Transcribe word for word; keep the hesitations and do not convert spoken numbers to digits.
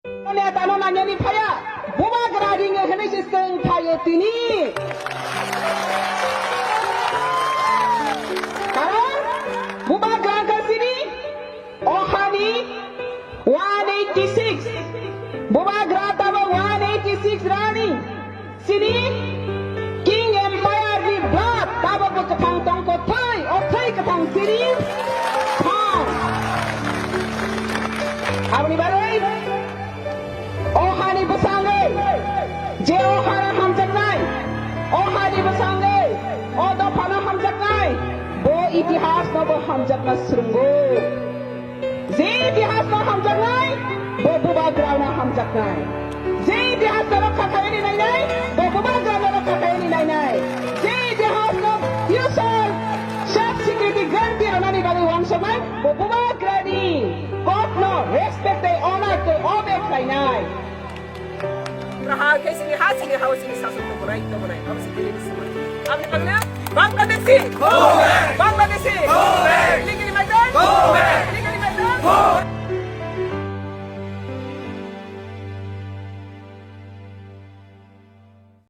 Netano nangyani phaya, bubagra ringo hwnwi se chwng phaio tini. Karon bubagra wngkha chini o hani one eighty six. Bubagra tamo one eighty six rani. Chini King Empire ni blood tabok bo kwthang tongkho thwi, o thwi kwthang chini thang. Aboni bagwi o hani bwsangwi je o hara hamjaknai, o hani bwsangwi o dophano hamjaknai, bo itihas no bo hamjakna swrwngo. Je itihas no hamjaknai, bo bubagra no hamjaknai. Je itihas no rokha khaiyani nainai, bo bubagra no rokha khaiyani nainai. Je itihas no future saf security guarantee rwnani bagwi wansoknai, bo bubagra ni kok no respect tei honor tei obey khlainai. Raha khe sini ha, sini ha, sini sason tongmani, tongmani. Abo se tini ni sima. Aboni bagwi Bangladeshi.